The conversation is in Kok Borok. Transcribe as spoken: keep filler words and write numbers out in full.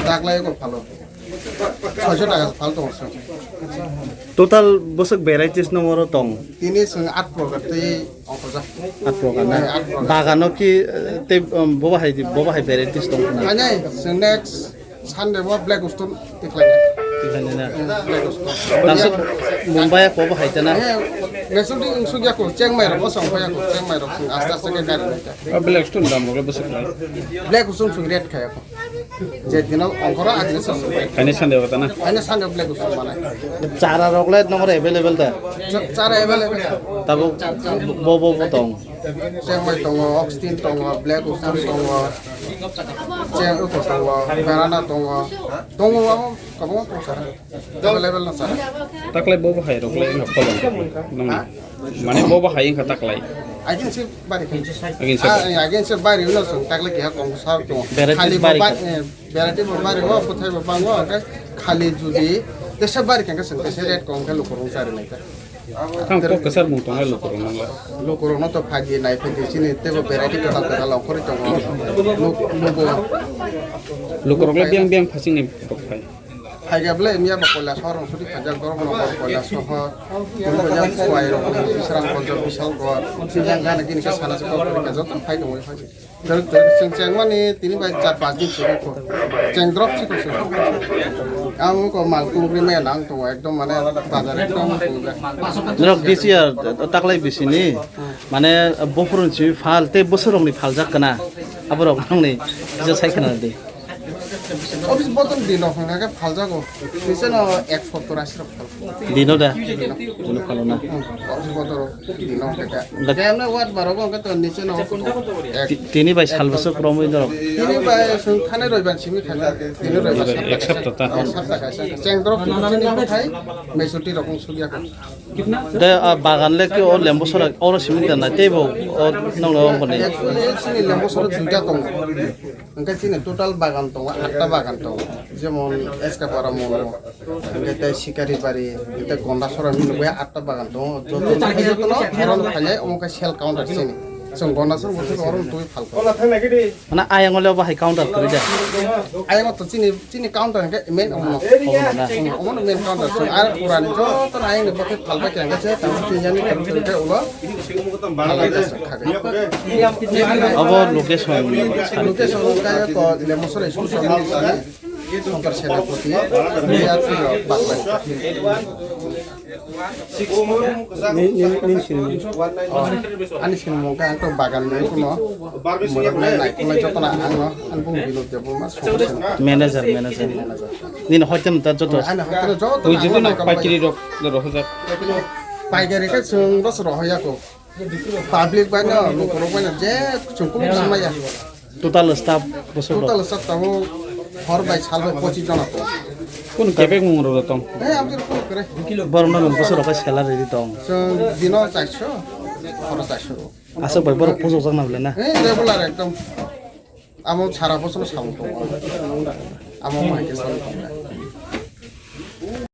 Daklai ko phalo. Soisho taka phal tongo song. Total bwswk varieties no oro tong? Tini song at prokar tei ongkojak. At prokar na? At prokar. Bagano ki, eh, tei, um, bobo hai, bobo hai varieties tong na? Kanai, song next Sunday bo Black Stone tiklai. Tiklai na? Black Stone. Tangsuk Mumbai ko bo hai ta na? Eh, nesung di sugya ko, Chiang Mai rok, song ko ya ko, Chiang Mai rok song asta asta ke kari na. Ah, Black Stone dam rok bwswk lai? Black Stone song red kaya ko. Je dino ongkoro agni sasuk. Kaini Sunday wata na? Kaini Sunday Black Stone manai. Chara rok le nongre available da? Cha-, chara available. Tabuk bo bo bo tong. Chiang Mai tongo, Oxtin tongo, Black Stone tongo. Chiang Uko tongo, Banana tongo. Tongo abo kabang tongo chara. Available na chara. Taklai bo bo hai rok le na kolong. Nong. Ha? Mane bo bo hai wngkha taklai. Agin se bari khe. Agin se. Ah, eh, agin se bari ulo song taklai keha kong sa to. Variety khali bari bo ba-, khe. Eh, variety bo bari bo, bwthai bo bango, hwnkhe khali judi tesa bari khe song tesa rate kong khe lukurung sari nai kha. Thang kok kesar mung tongnai lukurung nangla. Lukurung no to phagi nai phagi sini tebo variety kwtal kwtal okhori tongo. Luk-, lugo. Lukurung le biang biang phasing ni rok phai. Phaikha bwle miya bo koila sohor rok sudi khaijak, borok rok bo koila sohor. Koila sohor rok ni Bisram Gonjo, Bishalgarh, Sinjang gana gini khe sana se kok kha joto phai tongwi phai. Dal dal cheng cheng mani tini bai char panch din suri ko. Cheng drop si ko suri. Ang ko mal kung ri me nang to ekdom mane bazar ekdom. Norok this year taklai bisini mane bophurun simi phal tei bosorokni phaljak kana aborok nangni kisa sai khana di. Office bodol dino hwnga khe phaljago. Biseno ek sottor asi rok phal. Dino da? Dino phalo na? Hmm, office bodol dino hwnga khe. Da- Kemne wat baro hwnga to niche no. Ek- Ti- tini bai sal bwswk romwi norok? Tini bai sung khane roiban simi khaja. Tini roiban simi. Ek sapta ta? Ek sapta kaisa. Cheng drop tini thai mesuti rok sugya ko. Da, ah, bagan le ke o lembo sora oro simi da na teibo o nong lo boni. Actually sini lembo sora duita tongo. Hwnkhe chini total bagan tongo, atta bagan tongo. Jemon S K Para Mono, hwnkhe tei Sikari Bari, hwnkhe tei Gondasora hinwi atta bagan tongo. Joto, jotono orono phainai, omo khe sale counter chini. Chwng Gondasora bo khe orono twi phalkha. Mana ayang ole bahai counter kwrwi da? Ayang to chini, chini counter hwnkhe main omo. Omo na? Omo no main counter. Ar purani jotono ayang ni bo khe phalbai khe hwnkhe se tamo twi yani khe ulo. Obo location. Location wngkha to Lemosora school samani sini Shankar Senapati, Miyatwi rok Baglai. Ni, ni, ni sini. Oh, ani sini mungkha ang to bagan ni kuno. Murabna nai kuno joto na ang no, ang bung Binod Debbarma, Shankar Senapati. Manager, manager. Manager. Nini hoitam ta joto. Ani hoitam joto. Ui, na joto ang na bagan paikari bai. Rok, rok hojak. Paikari khe chwng dos rohoya ko. Public bai no, lukurok bai no, je chwng kubuk swmaiya. Total staff bwswk rok? Total staff tamo hor bai sal bai pochis jona tong. Kun kebek mung rok tong? Eh, amchwk kun kre. Borok no bwswk rok salary ri tong? Chwng dino charso, horo charso. Aswk bai borok pujo jak na bole na? Eh, regular ekdom. Amo sara bosor samung tongo. Amo hai khe samung tongo.